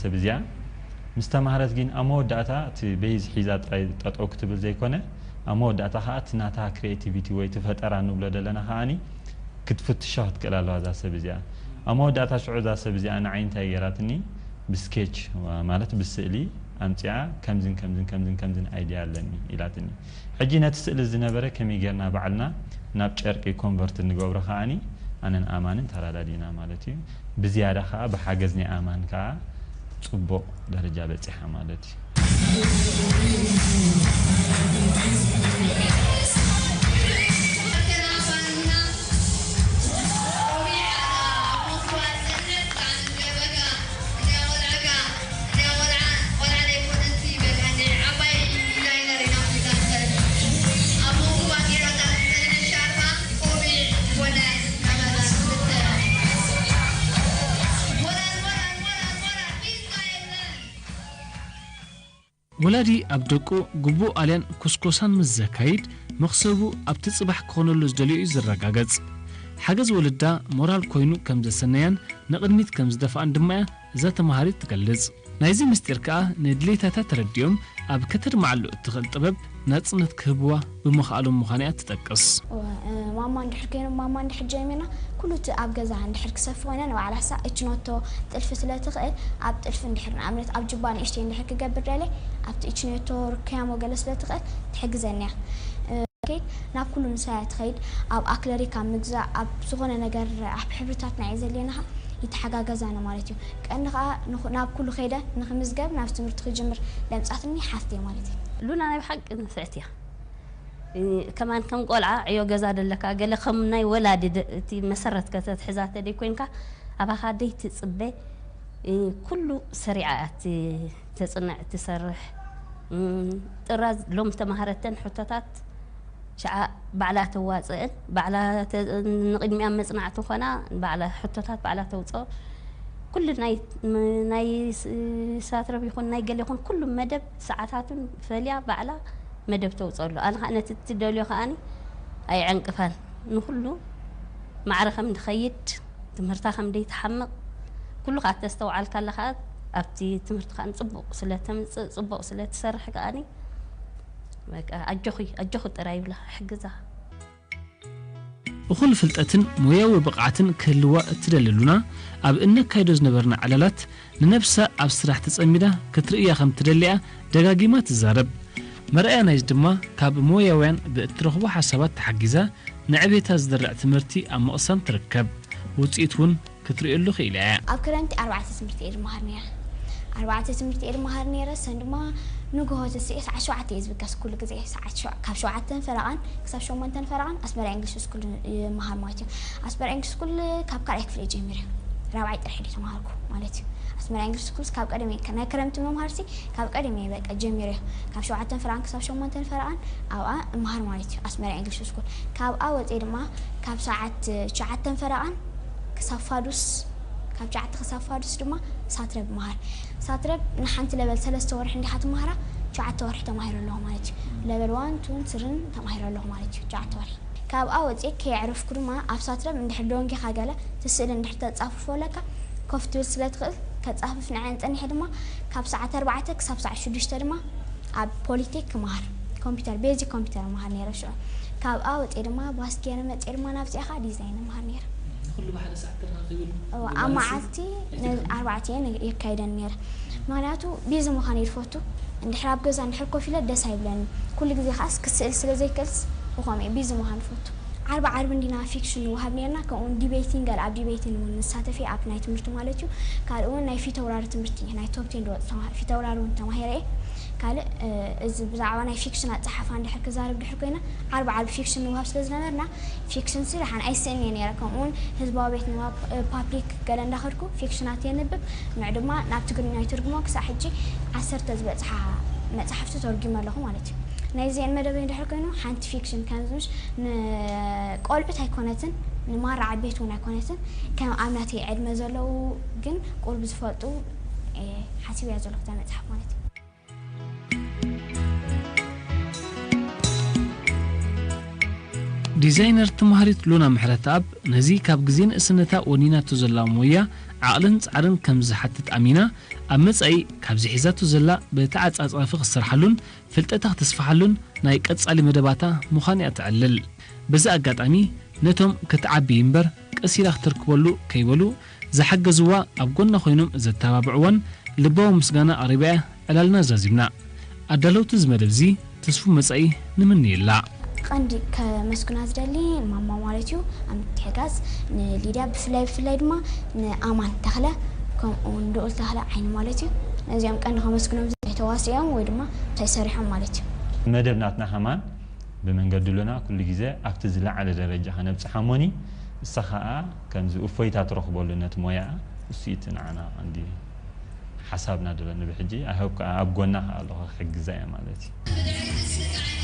ሰብ እዚኣ ምስ ተማህረት ግን ኣብ መወዳእታ እቲ በይዝ ሒዛ ጥራይ ጠጠው ክትብል ዘይኮነ፣ ኣብ መወዳእታ ከዓ እቲ ናታ ክሪኤቲቪቲ ወይ እቲ ፈጠራ ንብሎ ዘለና ከዓኒ ክትፍትሾ ክትክእል ኣለዋ እዛ ሰብ እዚኣ። ኣብ መወዳእታ ሽዑ እዛ ሰብ እዚኣ ንዓይ እንታይ ገይራትኒ፣ ብስኬች ማለት ብስእሊ ኣምፂኣ ከምዝን ከምዝን ከምዝን ከምዝን ኣይድያ ኣለኒ ኢላትኒ። ሕጂ ነቲ ስእሊ ዝነበረ ከመይ ጌርና ባዕልና ናብ ጨርቂ ኮንቨርት እንገብሮ ከዓኒ ኣነን ኣማንን ተራዳዲና ማለት እዩ። ብዝያዳ ከዓ ብሓገዝ ናይ ኣማን ከዓ ፅቡቕ ደረጃ በፂሓ ማለት እዩ። ወላዲ ኣብ ደቁ ግቡእ ኣልያን ኩስኮሳን ምስ ዘካይድ፣ መኽሰቡ ኣብቲ ጽባሕ ክኾነሉ ዝደልዮ እዩ ዝረጋገጽ። ሓገዝ ወለዳ ሞራል ኮይኑ ከም ዘሰነያን ንቕድሚት ከም ዝደፍኣን ድማ እያ እዛ ተመሃሪት ትገልጽ። ናይዚ ምስጢር ከኣ ንድሌታታ ተረዲኦም ኣብ ከተድምዓሉ እትኽእል ጥበብ ናጽነት ክህብዋ ብምኽኣሎም ምዃኑ እያ ትጠቅስ። ማማ እንድሕር ኮይኑ ማማ እንድሕር ጀሚርና ኩሉ እቲ ኣብ ገዛ እንድሕር ክሰፊ ኮይና ንባዕላ ሳ እችኖቶ ጥልፊ ስለ ትኽእል ኣብ ጥልፊ እንድሕር ንኣብነት ኣብ ጅባ ንእሽተይ እንድሕር ክገብር ደልየ ኣብቲ እችኖቶ ርክያሞ ገለ ስለ ትኽእል ትሕግዘኒ እያ። ከይድ ናብ ኩሉ ንሳ እያ ትኸይድ ኣብ ኣክለሪካ ምግዛእ ኣብ ዝኾነ ነገር ኣብ ሕብርታትና እየ ዘድልየናኻ ይተሓጋገዛና ማለት እዩ። ቀንዲ ከዓ ናብ ኩሉ ከይደ ንክምዝገብ ናብ ትምህርቲ ክጅምር ለምፃትኒ ሓፍተይ ማለት እዩ። ሉና ናይ ብሓቂ ንፍዕቲ እያ። ከማን ከም ቆልዓ ዕዮ ገዛ ደለካ ገለ ከም ናይ ወላዲ እቲ መሰረት ከተትሕዛ ተደይ ኮይንካ ኣባኻ ደይ ትፅበ ኩሉ ሰሪዓ እያ ተፅንዕ ትሰርሕ። ጥራዝ ሎም ተማሃረተን ሕቶታት ሽዓ ባዕላ ተዋፅእን ባዕላ ንቕድሚያ መፅናዕቲ ኾና ባዕላ ሕቶታት ባዕላ ተውፅኦ። ኩሉ ናይ ሳትረብ ይኹን ናይ ገለ ይኹን ኩሉ መደብ ሰዓታቱን ፈልያ ባዕላ መደብ ተውፅኦ ኣሎ። ኣነ ከዓ ነቲ ትደልዮ ከዓኒ ኣይዕንቅፋን ንኹሉ ማዕረ ከም ድኸይድ ትምህርታ ከም ደይትሓምቕ ኩሉ ከዓ ተስተውዓልካ ኣለኻ። ኣብቲ ትምህርቲ ከዓ ፅቡቕ ስለ ተምፅእ ፅቡቕ ስለ ትሰርሕ ከዓኒ በቃ ኣጆኺ ኣጆኺ ጥራይ ይብላ ሕግዛ። እኹል ፍልጠትን ሞያዊ ብቕዓትን ክህልዋ እትደሊ ሉና፣ ኣብ እነካይዶ ዝነበርና ዕላላት ንነብሳ ኣብ ስራሕ ተጸሚዳ ክትርእያ ከም ትደሊ'ያ ደጋጊማ ትዛረብ። መርኣያ ናይዚ ድማ ካብ ሞያውያን ብእትረኽቦ ሓሳባት ተሓጊዛ ንዕቤታ ዝድርዕ ትምህርቲ ኣብ ምቕሳም ትርከብ። ውጽኢት እውን ክትርእየሉ ክኢላ እያ። ኣብ ክረምቲ ኣርባዕተ ትምህርቲ እየ ዝመሃር ነይረ። ኣርባዕተ ትምህርቲ እየ ዝመሃር ነይረ። እሰን ድማ ንግሆ ተሲኤ ሰዓት ሸውዓተ እየ ዝብገስ ኩሉ ግዜ። ሰዓት ሸው- ካብ ሸውዓተን ፈረቓን ክሳብ ሸሞንተን ፈረቓን ኣስመራ ኢንግሊሽ ስኩል ይመሃር ማለት እዩ። ኣስመራ ኢንግሊሽ ስኩል ካብ ካልኣይ ክፍሊ እየ ጀሚረ። ራብዓይ ጥራሕ እየ ተመሃርኩ ማለት እዩ። ኣስመራ ኢንግሊሽ ስኩል ካብ ቀደም እየ፣ ናይ ክረምቲ ምምሃርሲ ካብ ቀደም እየ በቃ ጀሚረ። ካብ ሸውዓተን ፈረቓን ክሳብ ሸሞንተን ፈረቓን ኣብኣ እመሃር ማለት እዩ። ኣስመራ ኢንግሊሽ ስኩል ካብኣ ወፅየ ድማ ካብ ሰዓት ትሽዓተን ፈረቓን ክሳብ ፋዱስ ካብ ሸዓተ ክሳብ ፋዱስ ድማ ሳትረብ ምሃር። ሳትረብ ንሓንቲ ለበል ሰለስተ ወርሒ እንዲኻ ትመሃራ ሸዓተ ወርሒ ተማሂረ ኣለኹ ማለት እዩ። ለበል ዋን ቱን ስርን ተማሂረ ኣለኹ ማለት እዩ ሸዓተ ወርሒ። ካብኣ ወፅየ ከየዕረፍኩ ድማ ኣብ ሳትረብ እንድሕር ደንጊኻ ገለ ትስእል እንድሕር ተፃፍፎ ኣለካ ኮፍ ትብል ስለ ትኽእል ከፃፍፍ ንዐን ፀኒሐ ድማ ካብ ሰዓት ኣርባዕተ ክሳብ ሰዓት ሽዱሽተ ድማ ኣብ ፖሊቴክ ክመሃር ኮምፒተር ቤዚክ ኮምፒተር እመሃር ነይረ ሽዑ። ካብኣ ወፅየ ድማ ባስ ገይረ መፅየ ድማ ናብዚኣ ከዓ ዲዛይን እመሃር ነይረ። ንኹሉ ብሓደ ሰዓት ተረኻኺቡ እዎ፣ ኣብ መዓልቲ ኣርባዕተ እየን የካይደን ነይረ። ምኽንያቱ ቢዚ ምዃን እየ ዝፈቱ። እንድሕር ኣብ ገዛ እንድሕር ኮፍ ኢለ ደስ ኣይብለኒ። ኩሉ ግዜ ከዓስ ክስእል ስለ ዘይክእልስ ብኸምኡ እየ ቢዚ ምዃን ዝፈቱ። ዓርቢ ዓርቢ እንዲና ፊክሽን ንወሃብ ነይርና፣ ከምኡ እውን ዲቤቲንግ ገለ ኣብ ዲቤቲንግ እውን ንሳተፍ እየ ኣብ ናይ ትምህርቲ ማለት እዩ። ካልእ እውን ናይ ፊተውራሪ ትምህርቲ ናይ ቶፕ ቴን ዝወፁ ተማ- ፊተውራሪ እውን ተማሂረ እየ። ካልእ እዚ ብዛዕባ ናይ ፊክሽን ኣፀሓሕፋ እንድሕር ክዛረብ ድሕር ኮይነ ዓርቢ ዓርቢ ፊክሽን ንወሃብ ስለ ዝነበርና ፊክሽን ሲ ደሓን ኣይስእን እየ ነይረ። ከምኡ እውን ህዝባዊ ቤት ንባብ ፓብሊክ ገለ እንዳኸድኩ ፊክሽናት የንብብ። ንዑ ድማ ናብ ትግርኛ ይትርጉሞ። ክሳዕ ሕጂ ዓሰርተ ዝበፅሓ መፅሓፍቲ ተርጒመ ኣለኹ ማለት እዩ። ናይዚአን መደበይ እንድሕር ኮይኑ ሓንቲ ፊክሽን ከምዚ ምሽ ንቆልዑት ኣይኮነትን ንማራ ዓበይቲ እውን ኣይኮነትን ከም ኣብ ናተይ ዕድመ ዘለዉ ግን ቁርብ ዝፈልጡ እየ ሓሲበያ ዘለኹ እዛ መፅሓፍ ማለት እዩ። ዲዛይነር ተማሃሪት ሉና ምሕረተኣብ ነዚ ካብ ግዜ ንእስነታ ወኒናቶ ዘላ ሞያ ዓቕልን ጻዕርን ከም ዝሓትት ኣሚና ኣብ መጻኢ ካብዚ ሒዛቶ ዘላ ብተዓጻጻፊ ክትሰርሓሉን ፍልጠታ ክተስፍሓሉን ናይ ቀጻሊ መደባታ ምዃን እያ ተዕልል። በዚ ኣጋጣሚ ነቶም ክትዓቢ እምበር ቀስ ኢላ ክትርክበሉ ከይበሉ ዝሓገዝዋ ኣብ ጎና ኮይኖም ዘተባብዕዋን ልባዊ ምስጋና ኣቕሪባ እያ ዕላልና ዛዚምና። ኣዳለውቲ እዚ መደብ እዚ ተስፉ መጻኢ ንምንየላ። ቀንዲ ከመስግና ዝደሊ ማማ ማለት እዩ ኣምትሕጋዝ ንሊድያ ብፍላይ ብፍላይ ድማ ንኣማን ተኽለ ከምኡ እውን ልኡል ተኽለ ዓይኒ ማለት እዩ። ነዚኦም ቀንዲ ከመስግኖም ተዋሲኦም ወይ ድማ እንታይ ሰሪሖም ማለት እዩ። መደብ ናትና ከማን ብመንገዲ ሉና ኩሉ ግዜ ኣብቲ ዝለዓለ ደረጃ ከነብፅሓ እሞኒ እሳ ከዓ ከምዚ እፎይታ ትረኽበሉ ነቲ ሞያኣ እሱ እቲ ንዓና ቀንዲ ሓሳብና ድለኒ ብሕጂ ኣይሆብ ከዓ ኣብ ጎና ከዓ ኣለኹ ክሕግዛ እየ ማለት እዩ።